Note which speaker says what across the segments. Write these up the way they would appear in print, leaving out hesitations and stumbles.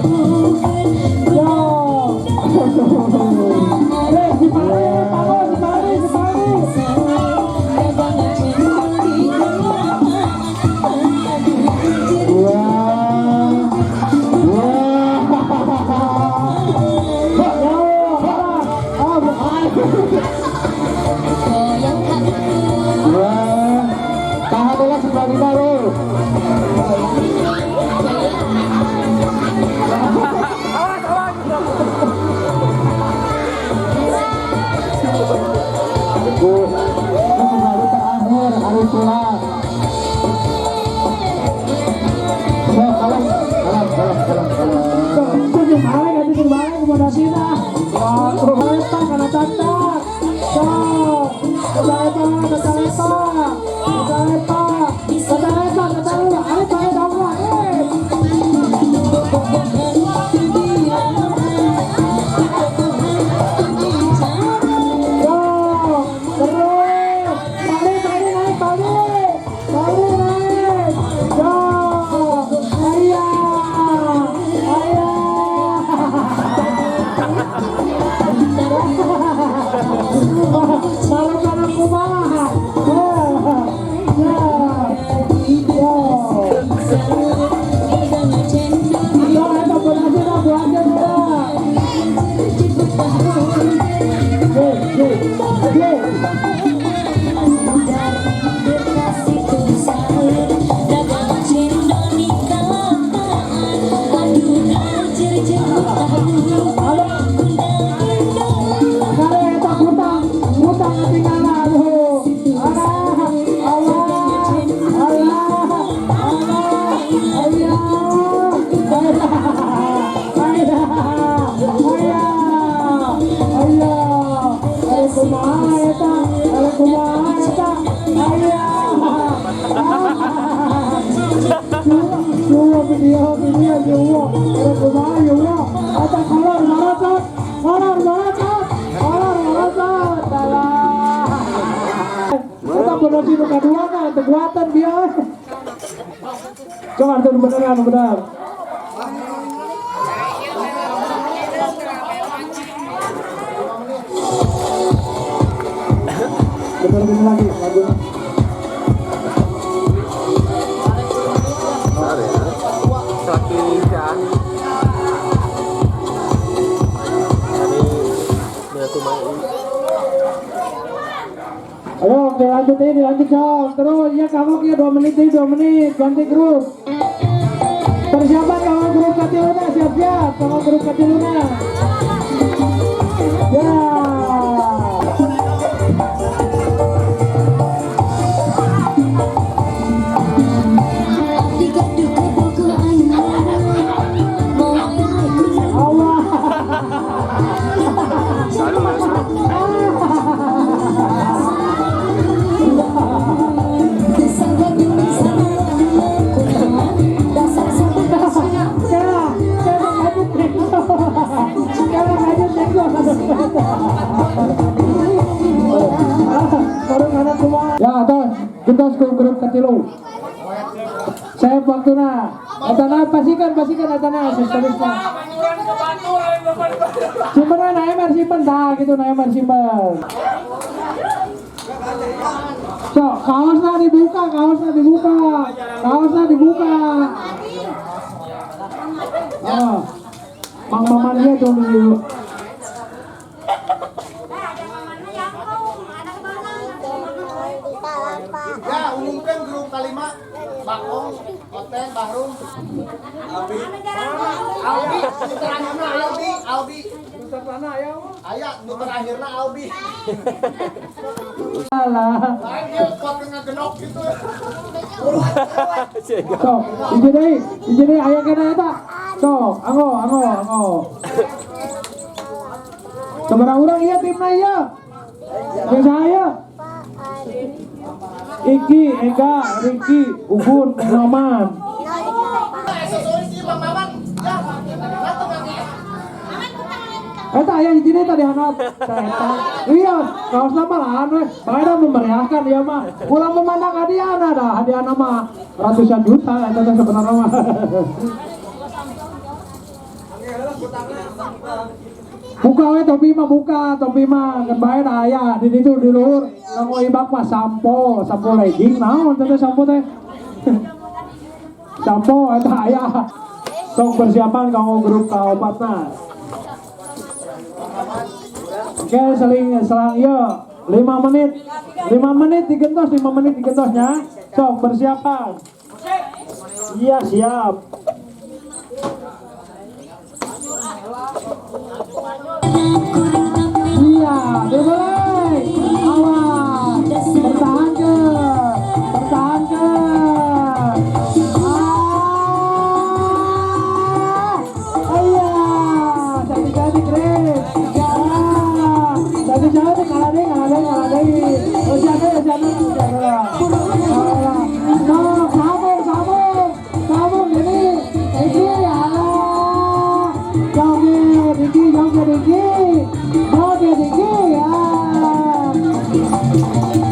Speaker 1: Yo. Eh, si Pari, Paro, si Pari, si Pari.
Speaker 2: Dua, dua.
Speaker 1: Yo, ah, ah,
Speaker 2: Dua. Tahan dulu sebelah lima lo.
Speaker 3: Awas, awas.
Speaker 2: Bu, ini kembali terakhir hari pulang. So, kalem, kalem, kalem, kalem, kalem.
Speaker 1: Tuh, balik, nanti balik, kepada. Wah, lepak, karena tatak. Sok, kata lepak, kata lepak, kata lepak, kata lepak, kata lepak, ayo, ayo, ayo, eh. Yo, terus, balik, balik, naik, balik, balik, naik. Yo, ayah, ayah. Malam malam kumaha. Ya, ya, yo. Yo, eta bonasi na, bonasi na. Ye, ye, ye. Halo. Kare eta kutang, kutang ketinggalan. Oh. Allah, Allah, Allah, Allah, ayah, ayah, ayah, ayah, ayah. Ayo kumaha eta, ayo kumaha eta, ayah. Juwo video, video juwo. Ayo kumaha juwo. Eta kolor baratot, kolor baratot, kolor baratot. Alah. Eta bonasi nu kadua na, teu kuatan bieu. Coba tuh beneran bener. Bener bener lagi lagu.
Speaker 3: Bentar ya. Lagi ya. Ini aku mau.
Speaker 1: Ayo, oke lanjut ini, lanjut dong. Terus ya kamu ya 2 menit nih, 2 menit ganti grup. Persiapan kamu grup Katiluna, siap-siap kamu grup Katiluna. Ya. Allah. Kela, kela lanjut tengok. Kela lanjut tengok. Baru anak kumaha. Ya, tos, kita ke grup katilu. Saya waktuna. Etana pastikan pastikan etana seterusnya. Simpen we na ember simpen dah gitu na ember simpen. Sok, kaosnya dibuka, kaosnya dibuka, kaosnya dibuka. Oh, Mang Maman dia tuh dulu.
Speaker 4: Ya, umumkan grup kalima. Bakong, Oten, Bahrum, Albi. Albi, nu terakhirna Albi, Albi. Aya, nu terakhirna Albi.
Speaker 1: Alah.
Speaker 4: Lain dia kuat ngegenok gitu.
Speaker 1: Sok, hiji deui, hiji deui aya kena eta. Sok, anggo, anggo, anggo. Sabaraha urang ieu timna ieu? Jeung saha ieu? Iki, Ega, Riki, Ubun, Maman.
Speaker 4: Aksesoris ieu Bang Maman. Ya, datang lagi.
Speaker 1: Eta aya hiji deui tadi handap. Eta. Iya, kaosna mah lahan we. Bae da memeriahkan ieu mah. Ulah memandang hadiahna dah, hadiahna mah ratusan juta eta teh sebenarnya mah. Buka we topi mah, buka topi mah, keun bae da aya di ditu di luhur. Kanggo ibak mah sampo, sampo legging naon teh sampo teh. Sampo eta aya. Sok persiapan kanggo grup kaopatna. Oke, seling selang ieu 5 menit. 5 menit digentos, 5 menit digentosnya. Sok persiapan. Iya, siap. Iya, dimulai. Awas, pertahankan, pertahankan. Ah, iya, cantik-cantik, Chris. Ah, cantik-cantik, kalah deh, kalah deh, kalah deh. Oh, siapa ya, siapa? Siapa? Nah, sambung, sambung, sambung ini, ini ya. Joget, Diki, joget, Diki. Joget, Diki, ya.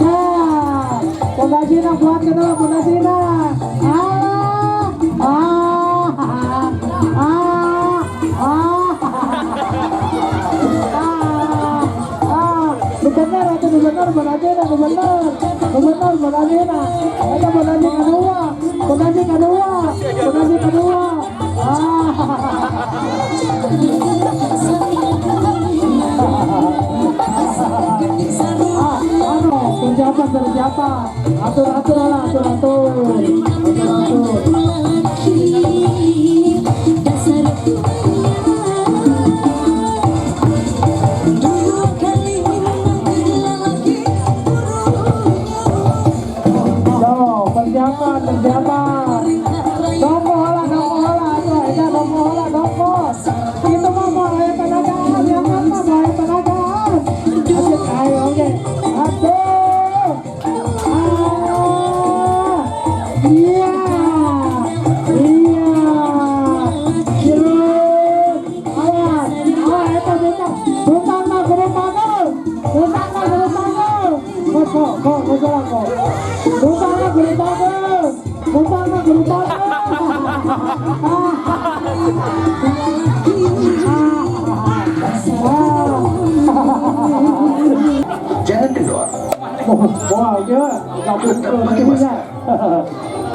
Speaker 1: Nah, pondasina kuat kenal pondasina. Ah, ah, ah, ah, ah, ah. Bener atau bener pondasina, bener, bener pondasina. Ada pondasi kedua, pondasi kedua, pondasi kedua. Ah. Persiapan, persiapan, atur atur lah, atur atur, atur atur. So, persiapan, persiapan. Dongko lah, dongko lah, atuh, eta dongko lah, dongko. Itu mah mau aya tenagaan, yang mah mau aya tenagaan. Aduh, ayo, oke. Aduh. Ah. Iya. Iya. Terus. Awas. Ah, eta bentang. Bentang mah kudu pagel. Bentang mah kudu pagel. Kok, kok, kok, kok salah kok. Bentang mah kudu pagel. Bentang mah kudu pagel.
Speaker 5: Jangan kendor.
Speaker 1: Wah, oke,
Speaker 5: Tetap pakai masker.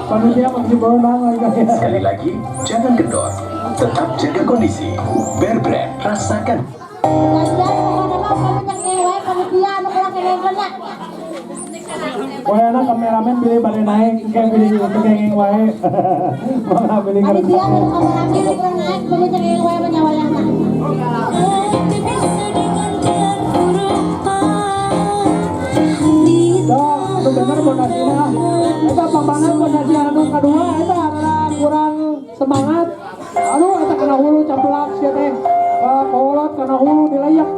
Speaker 1: Panitia masih berenang lagi.
Speaker 5: Sekali lagi, jangan kendor. Tetap jaga kondisi. Bear Brand, rasakan.
Speaker 1: Pokoknya kameramen pilih pada naik, kayak pilih kengeng wae. Malah pilih
Speaker 4: Panitia nu kameramen kurang naik, pilih cengeng wae menyawayana.
Speaker 1: Tuh, itu bener pondasina. Eta pambangan pondasi anu kedua eta rada kurang semangat. Aduh, eta kena hulu caplak sia teh. Kolot kena hulu dilayak.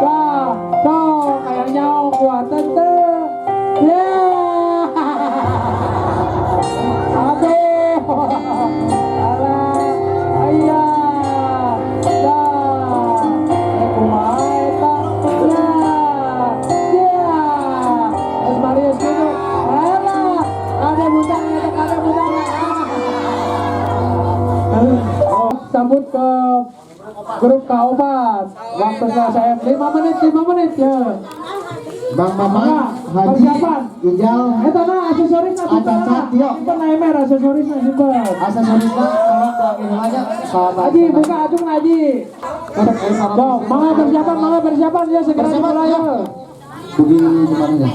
Speaker 1: Dah, tuh kayaknya kuatan teh. Ya. Aduh. Alah, ayah. Dah. Kumaha eta? Ya. Ya. Es Marius gitu. Alah, ada butang eta, ada butang. Oh, sambut ke grup K4. Waktu selesai 5 menit, 5 menit ya.
Speaker 2: Bang Maman, Haji,
Speaker 1: Persiapan.
Speaker 2: Ijal,
Speaker 1: Eta nah aksesorisna
Speaker 2: Acacat, yuk.
Speaker 1: Simpen emer aksesorisna simpen.
Speaker 2: Aksesorisna tolong tuangin aja.
Speaker 1: Haji buka acung Haji. Tuh, mangga persiapan ya segera dimulai ya.
Speaker 2: Begini gimana ya?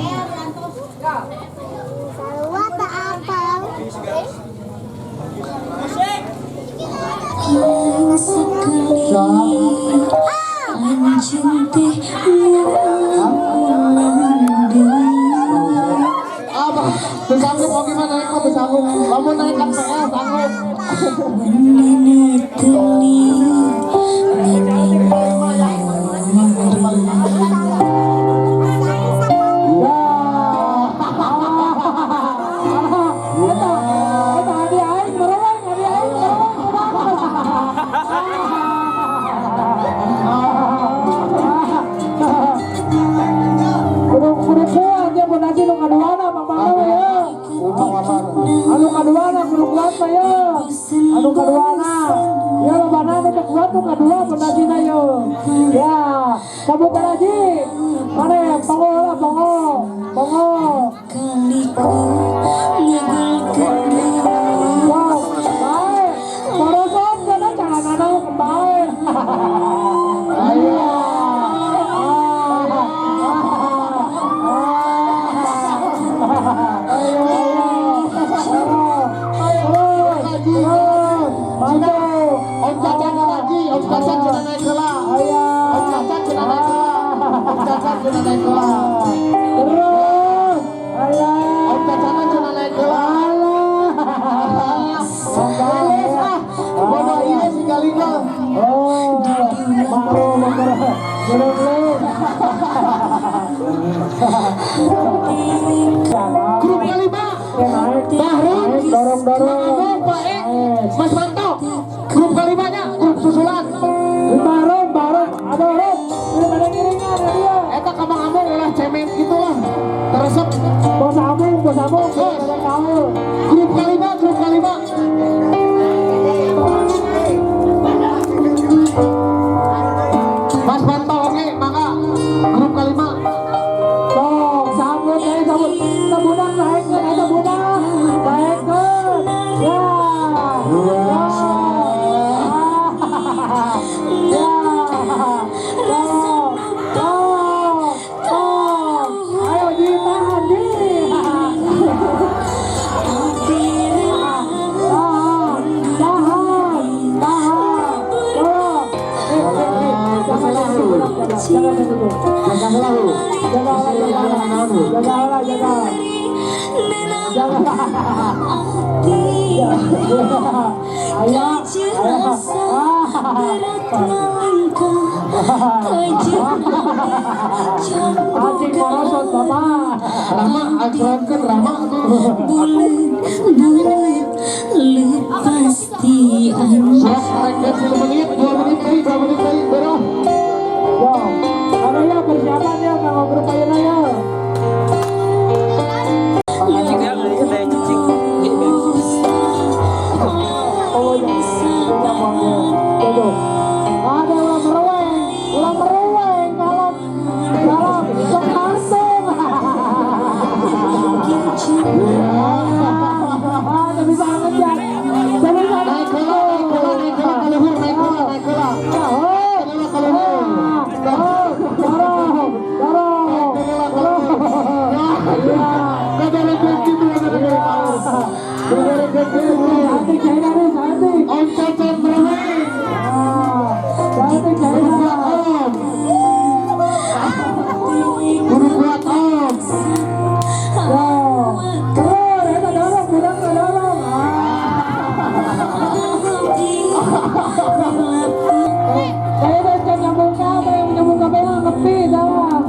Speaker 2: Apa? Sanggup oke mah naik mah sanggup. Lamun naik kan PL sanggup.
Speaker 1: Eta adi aing mereweng, adi aing mereweng. Kudu kudu kuat ya pondasi nu kaduana Mang Pangga ya.
Speaker 2: Umang wabar.
Speaker 1: Anu kaduana kudu kuat mah ye. Anu kaduana. Ya lobana nu teu kuat nu kadua pondasina ye. Ya, sabut lagi. Mane pongo lah pongo. Pongo. Wow, baik. Korosot kana calanana bae. Ayo.
Speaker 4: Om Cacan lagi, Om Cacan cenah naik heula. Om Cacan cenah naik heula. Om Cacan cenah naik heula.
Speaker 1: Terus. Ayo.
Speaker 4: Om Cacan cenah naik heula.
Speaker 1: Alah.
Speaker 4: Beres ah. Bodoh ieu si Galina.
Speaker 1: Oh, baru baru.
Speaker 4: Grup kelima, Bahrun,
Speaker 1: Dorong dorong.
Speaker 4: Mang Amung, Pak E, Mas Manto. Grup kelimanya, grup susulan.
Speaker 1: Bareng bareng, ada orang. Ini pada ngiringan ya dia.
Speaker 4: Eta ka Mang Amung ulah cemen gitu lah. Teresep.
Speaker 1: Bos Amung, bos Amung,
Speaker 4: Bos.
Speaker 1: ada kaul.
Speaker 4: Grup kelima, grup kelima. Mas Manto oke, mangga. Grup kelima.
Speaker 1: Tong, sambut ya, sambut. Tebudak naikkeun, eta budak. Naikkeun. Ya. Ya. Ya. Tong, tong, tong. Ayo ditahan, di. Tahan, tahan, tahan. Tolong. Jangan jangan dulu.
Speaker 2: Jaga heula lu.
Speaker 1: Jaga, jaga, jaga, jaga. Jaga. Ayo, ayo. Anjing morosot, Bapak.
Speaker 4: Rama, acuankeun Rama tuh. Sok, rek 10 menit, 2 menit deui, 2 menit deui, beroh.
Speaker 1: Yo, ada ya persiapan ya kanggo grup ayeuna ya.
Speaker 3: Cicing ya, dari cicing.
Speaker 1: Oh ya, ya ya. Tuh. Ada ulah meruweng kalau kalau sok hartung. Ah, tapi banget ya. Tapi banget.
Speaker 4: Naik heula, naik heula, naik heula ka luhur, naik heula, naik heula.
Speaker 1: Oh,
Speaker 4: Naik heula ka luhur.
Speaker 1: oh, dorong, dorong, dorong. Iya.
Speaker 4: Kaberekeun kitu kaberekeun. Kaberekeun kitu.
Speaker 1: Cantik, cantik, cantik.
Speaker 4: Om Cacan meruweng.
Speaker 1: Ah, cantik,
Speaker 4: Kudu
Speaker 1: cantik.
Speaker 4: kuat Om. Kudu kuat Om.
Speaker 1: Yo, terus, eta dorong, budak dorong. Ah. Saya udah can nyambung kabeh, nyambung kabeh mah ngepi dah.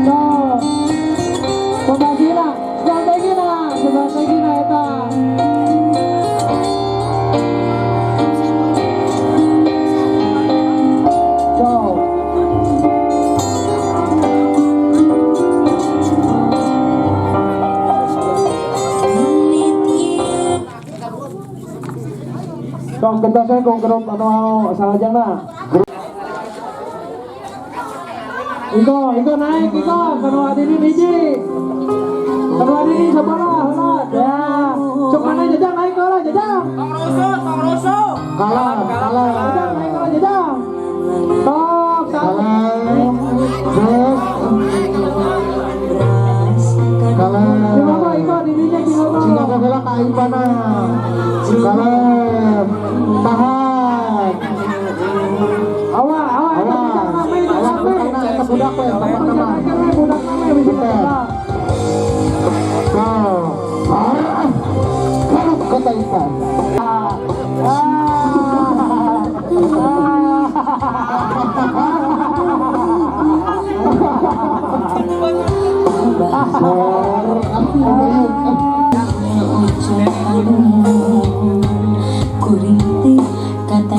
Speaker 1: Tuh. Pembagian, strategina, strategina eta. Tuh. Tong gentosnya kong grup anu salajengna. Grup Iko, Iko naik, Iko, kanu adini hiji. Kanu adini sabaraha heula. Ya. Sok mana jajang naik heula jajang.
Speaker 4: Kalah, kalah.
Speaker 1: Jajang naik heula jajang. Tok, satu.
Speaker 4: Kalah. Terus. Kalah.
Speaker 1: Cing Iko dirinya cing
Speaker 4: Cing aku heula ka Ipana. Kalah. Tahan.
Speaker 1: Awa, awa, eta
Speaker 4: Awas.
Speaker 1: budak name,
Speaker 4: Awas
Speaker 1: name.
Speaker 4: budakna eta budak we,
Speaker 1: Eta
Speaker 4: tempat nama.
Speaker 1: budak name bisa
Speaker 4: Bentar. Go. Ah. Kalau kata Ipan.
Speaker 1: Ah. Ah.
Speaker 4: Sor.
Speaker 6: Kata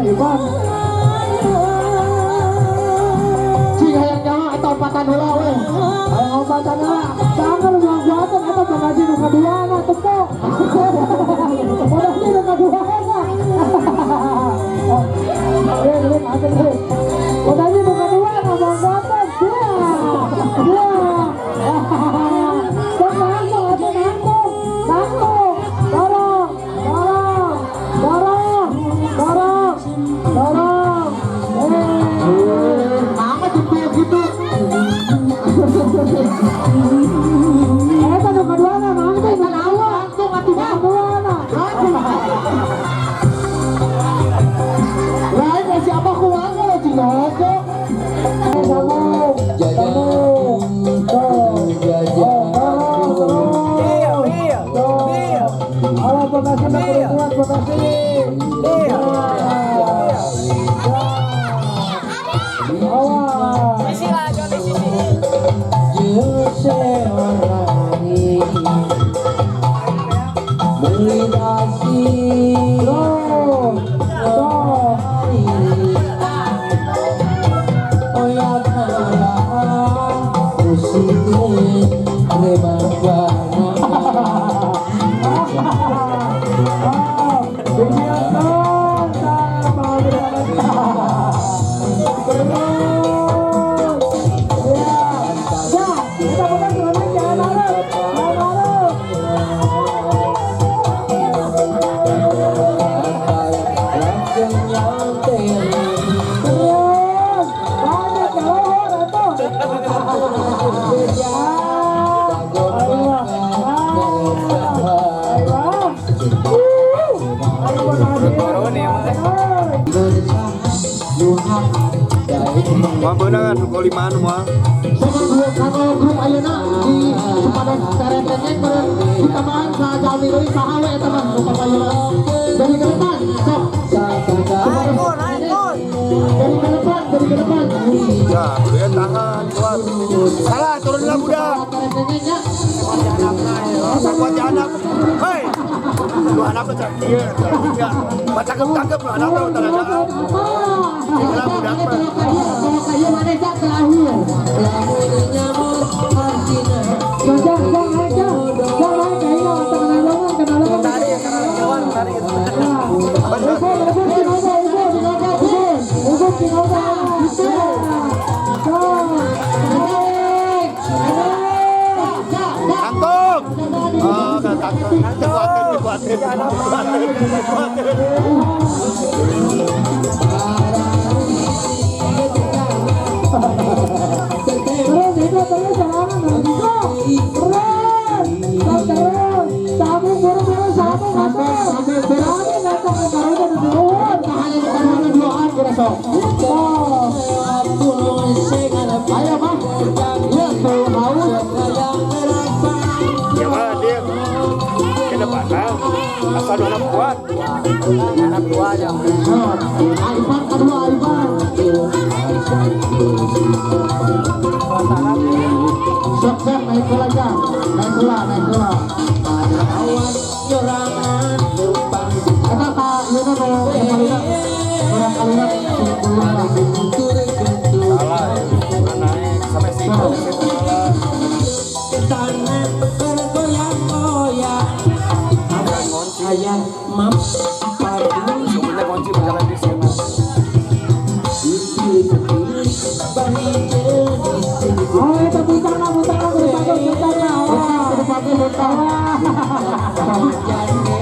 Speaker 1: Ivan.
Speaker 4: Cing hayang nyawa eta lompatan heula we.
Speaker 1: Hayang lompatan heula. Sanggar buang buatan eta bagasi nu kaduana tempo. Bagasi nu kaduana. Eh, dulu atuh dulu. Bagasi nu kaduana buang buatan. Dua. Dua. Sok nangtung atuh nangtung. Nangtung. Dorong. Dorong. Dorong. Dorong. Dorong. Eh.
Speaker 4: Nama jempol gitu.
Speaker 1: Eta nu kaduana nangtung.
Speaker 4: Eta nangtung atuh mah.
Speaker 1: Kaduana.
Speaker 4: Lain si abah kumaha lah cing oke.
Speaker 1: Sambung. Sambung. Tuh. Oh, dorong,
Speaker 3: Iya,
Speaker 1: terus.
Speaker 3: iya,
Speaker 1: Tuh.
Speaker 3: iya.
Speaker 1: Awas bekasi kudu kuat bekasi.
Speaker 3: Iya.
Speaker 1: Awas.
Speaker 3: Sisi lah, Joni sisi.
Speaker 1: Tuh. Tuh. Oh, video sama terus. Ya. Ya, kita bukan sebenarnya jangan marah. Jangan marah. Terus. Banyak kalau atuh. Ayo. Ayo.
Speaker 6: Wah beunangan nu limaan mah.
Speaker 4: Sama dua kano grup ayeuna di sepadan teretengeng meureun ditambahan sa jalmi deui saha we eta mah nu papayeuna. Dari ke depan, sok.
Speaker 3: Naik, naik.
Speaker 4: Dari ke depan, dari ke depan.
Speaker 6: Ya, kudu tahan kuat. Salah, turunlah budak.
Speaker 4: Teretengeng nya.
Speaker 6: Masa kuat di anak. Hei. Lu anak mah cak ieu, tiga. Pacakep-cakep lu anak mah tenagaan. Tinggal budak mah.
Speaker 4: Kalau kayu mana cak terakhir.
Speaker 1: Jangan, jangan, jangan. Jangan, kayaknya kena lengan, kena lengan.
Speaker 3: Tarik, kena lengan, tarik.
Speaker 1: Ubun, ubun, cinoga, ubun, ubun, ubun, cinoga. Naik, naik.
Speaker 6: Kantong. Oh, kantong. Kuatin, kuatin. Kuatin, kuatin.
Speaker 1: Terus, itu terus, jalan, terus, terus, terus, sambung, buru-buru, sambung, atuh. Sambung, atuh, baru udah duluan.
Speaker 4: Tahan yang tahan duaan kira sok.
Speaker 1: Oh.
Speaker 4: Ayo mah. Iya tuh haus.
Speaker 6: Ya mah dia ke depan lah. Asal lu anak kuat.
Speaker 3: Anak dua aja.
Speaker 4: Aivan kedua Aivan. Sok sok naik ke aja. Naik heula, naik heula. Eta ka ieu nu kalina. Urang kalina kudu lah.
Speaker 6: Salah ya. Naik sampai situ. Sumbernya kunci berjalan di sini.
Speaker 1: Oh, itu putar lah, putar lah, kudu bagus, putar lah. Awas.
Speaker 4: Kudu bagus luntang.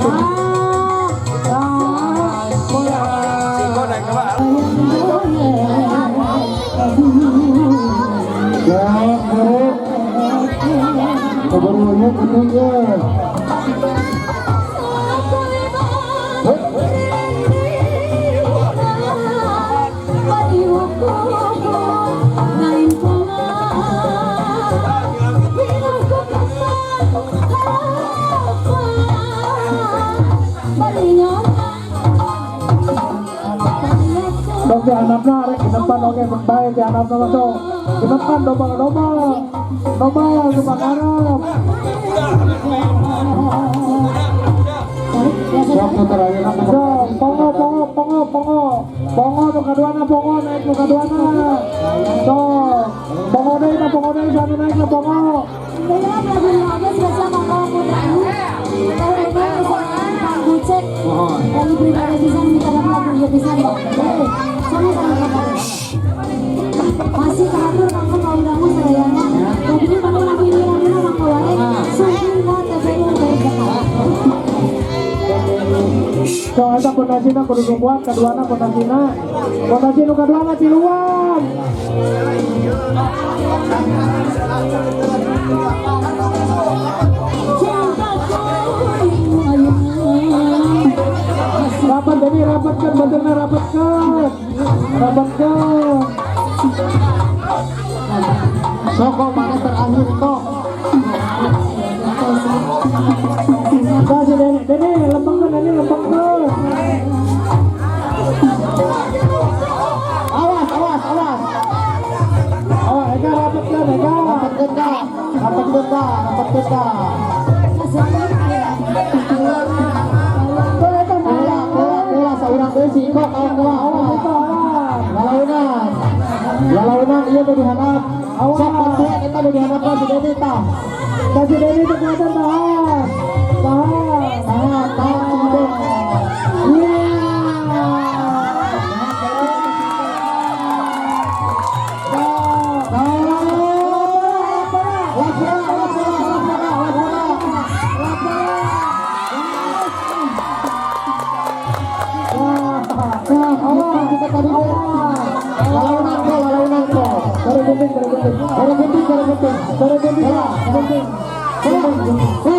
Speaker 1: Ah, ah,
Speaker 6: Siko naik ke bawah.
Speaker 2: Ya, buru. Keburu yuk penting ya.
Speaker 1: Dok di handapna rek di depan oke bae di handapna masuk. Di depan dobel dobel. Dobel kebakaran.
Speaker 2: Sok putar ayeuna
Speaker 1: Sok pongo pongo pongo pongo. kaduana pongo naik nu kaduana. Sok, pongo deui tah, pongo deui, sanu naik na pongo.
Speaker 7: Dalam lagu lagi spesial Mangga Putra Teh Umi misalkan Kang Bucek lagi pribadi pisan di dalam lagu ieu pisan. Sama-sama kakak. Masih kahatur kanggo kaum dangu sadayana. Jadi kanggo lagu ini laguna mangga wae. Sumping wa TPU dari Jakarta.
Speaker 1: Sok, eta pondasina kudu kuat kaduana pondasina. Pondasi nu kaduana tiluan.
Speaker 7: Cintaku ayeuna.
Speaker 1: Rapat jadi rapatkan benerna, rapatkan. Rapatkan.
Speaker 4: Soko mana terakhir kok.
Speaker 1: Tah, si Deni, Deni lempengkeun, Deni lempengkeun.
Speaker 4: Awas, awas, awas.
Speaker 1: Oh, Eka rapatkan, Eka.
Speaker 4: Rapatkeun ka, rapatkeun ka, rapatkeun ka.
Speaker 1: Tuh eta mah.
Speaker 4: Kela, kela, kela saurang deui si Iko kawan kela,
Speaker 1: Awas
Speaker 4: awas.
Speaker 1: Eko, awas.
Speaker 4: Lalaunan. Lalaunan ieu nu dihandap.
Speaker 1: Awas.
Speaker 4: Sok bantuan eta nu dihandapna si Deni tah.
Speaker 1: Tah, si Deni teu kuatan, tahan. Tahan.
Speaker 4: Tahan, tahan si Iko.
Speaker 1: Iya.
Speaker 4: Tahan. Laksana, laksana, laksana, laksana. Nah, awas kita tadi deh. Lalaunan ko, lalaunan ko.
Speaker 1: Bare gunting, bare gunting.
Speaker 4: Bare gunting, bare gunting.
Speaker 1: Bare gunting,
Speaker 4: Kela,
Speaker 1: gunting.
Speaker 4: Kela, kela.